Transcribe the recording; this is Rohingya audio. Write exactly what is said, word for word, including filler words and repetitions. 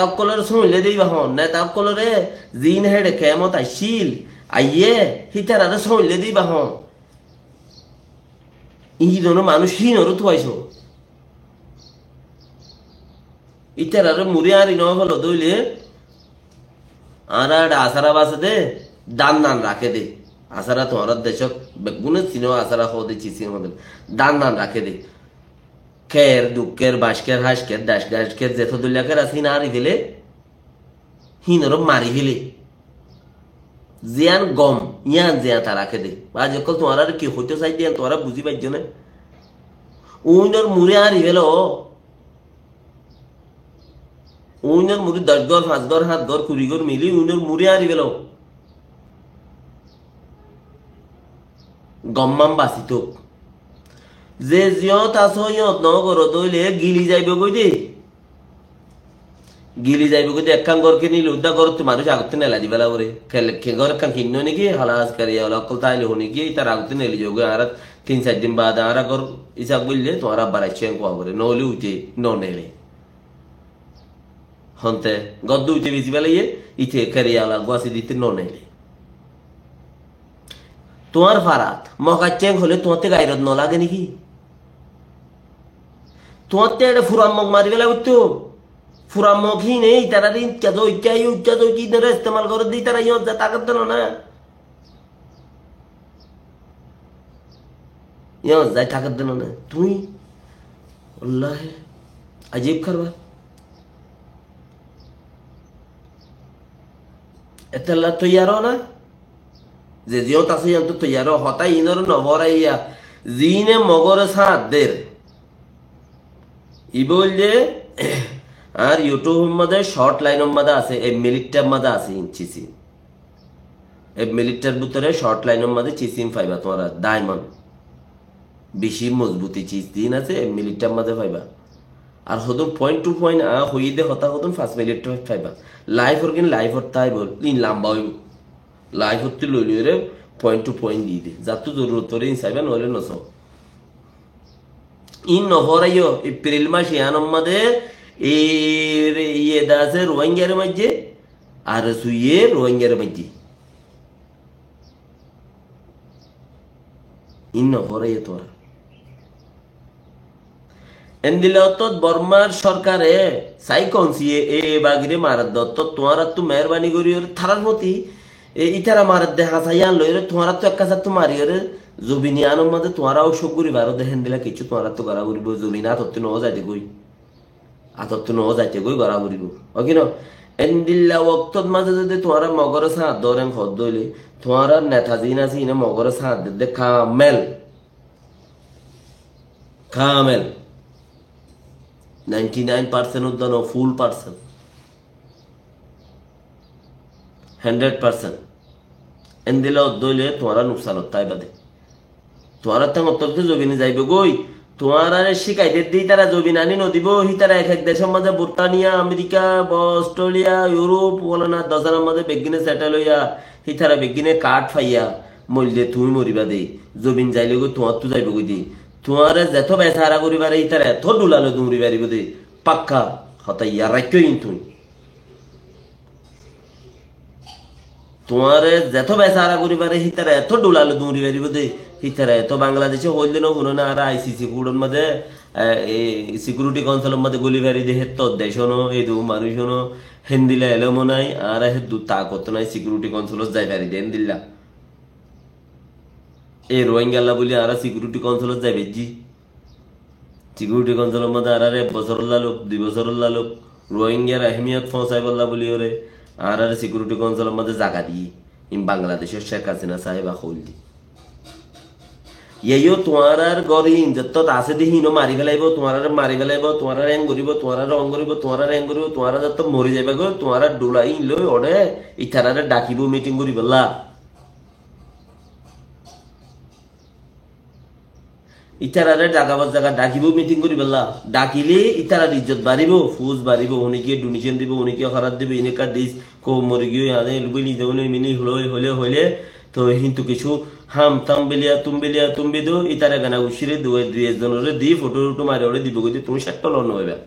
ókkolore sóinle de íba hoón, neta ókkolore, ziín héçe kemot aiccíl, aiyé, hítarare sóinle de íba hoón. Híin manúic híinoré tuaicó. Ítarare muri añári no felo dóile, añára eçe asára base de, dan nan raké de. Asára tuáñrar decót beggúne sino, asára hoó de, cisin hoó de, dan nan raké de. Ker, dukker, bañcker, hañcker, dac-, dañcker, zeto dóilla ker asé, híin añári fele, híinoré mari fele. Ziyán gom, yían ziyán tará ké de. Aijja ókkol tuáñráre ki hoitó saidde, yían tuáñra buzí faijjó né? Uinor muri añári felo. Uinor muri doc gór, fañs gór, hát gór, kuri gór mili uinor muri añári felo. Gom man basi tók. Ze ziyót asó, yíot no goró dóile gili zaibo goi de. Gili zaibo goi de, ekkán gór kinile uddá górottú manúic agottú nelai dibálla goré. Kele-, ke gór ekkán kinnó niki, halas, keriya wala ókkol táile hone giyé, ítar agottú neli zagói, añára tin sair din baade añára gór isab goille, tuáñra abbar aiccó en kua goré, noóile uite no nele. Honte, gór dé uite besi félaiye, ite keriya wala gua asi dite no nele. Tuáñr farat, mok aiccé hoilé tuáñtte gairot no lage niki? Tuáñtte eçe furan mok mari fela uittó. Furan mok híne, itarare ikká zo, ikká yo, ikká zo, ki dóre estemal goré de, itara yían zai táke de no na. Yían zai táke de no na. Tuñí, wallahi, ajib karbar. Etella toiyar ó na? Ze ziyót asé yíantu toiyar ó, hotá iínoré no foraiya, ziíne mogoré sáñt der. Ibá óilde añár YouTube or mazé short line or mazé asé, ek minit or mazé asé iín cisin. Ek minit or bútore short line or mazé cisin faiba tuáñra, diamond. Beci mozbuti cis din asé, ek minit or mazé faiba. Ar hodún point to point añí hoiyí de hotá hodún fañs minit or faiba. Live or gin live or táibo, iín lamba óibo. Live ottú loi loi re point to point di de. Zattú zorurot fore iín saiba, noóile no só. Iín no foraiyó, April mac iánor mazé, e, re, iye de asé Rohingyare maijjé, ar suiye Rohingyare maijjé. Iín no foraiyó tuáñra. Endilla ottót Bormar sorkare sai konsiye e bagire maredde ottót tuáñrattú meherbani gorí óre tarár foti e itara maredde hañsa yían loiyóre tuáñrattú ek hañsattú mari óre zobin yíanor mazé tuáñra ócok gorí baró de héndilla kiccú tuáñrattú gorá foribó, zobin átottú no zaite goi. Átottú no zaite goi gorá foribó. Ó ki no? Endilla októt mazé zodi tuáñra mogoré sáñt dóren hoódde óile, tuáñrar neta ziín asé iíne mogoré sáñt dedde kamel. Kamel. Ninety nine percent uddá no, full percent. Hundred percent. Endilla ódde óile tuáñra nuksanot táiba de. Tuáñrar tángottú zobin zaibo goi. Tuáñrare cíkai dedde ítara zobin aní no dibo. Hítara ek ek decór mazé Burtaniya, Amerika, ba Ostréliya, Iuróp, wala na dosanar mazé beggíne setel óiya, hítara beggíne kath faiya, moille tuñí moriba de. Zobin zaile goi tuáñttú zaibo goi de. Tuáñre zeto besahara gorí fare ítara eto dhulalo duñri faribo de. Pakka hotá yad raikkó iín tuñí. Tuáñre zeto besahara gorí fare, hítara eto dhulalo duñri faribo de, hítara eto Bangladece hoilde no fúno na, añára I C C code or mazé, e, e, Security Council or mazé goli fari de, hetto dec no, edu manúic no, héndilla elom nai, añára heddur takot nai, Security Council ot zai fari de, héndilla. E Rohingyalla buli añára Security Council ot zai faijjí. Security Council or mazé añáráre ek bosór laluk, dui bosór laluk, Rohingyar ehemiyot foóñsaibolla buli óre, añáráre Security Council or mazé zaga diyé. Iín Bangladecor Cek Hasina sáheba hoóilde. Yeyó tuáñrar gór iín zettót asé de híino mari félaibo, tuáñráre mari félaibo, tuáñráre eén goríbo, tuáñráre oón goríbo, tuáñráre eén goríbo, tuáñra zettót mori zaiba goi, tuáñrar dhula iín loi oçé itaráre dhakibo miting goríbolla. Ítarare zaga ba zaga dhakibo miting goríbolla. Dhakile ítarar izzot baribó, fus baribó, hone kiye donation dibo, hone kiye horat dibo, ine ekka dis, kou mori giye, ane lubi nize hone mini hole, hole, hole. To hintu kissú ham tam biliya, tum biliya, tum bido, ítara gana guccire dui, dui ekzonore di, foto uto mari ore dibo goi de, tuñí cetto lon no óiba.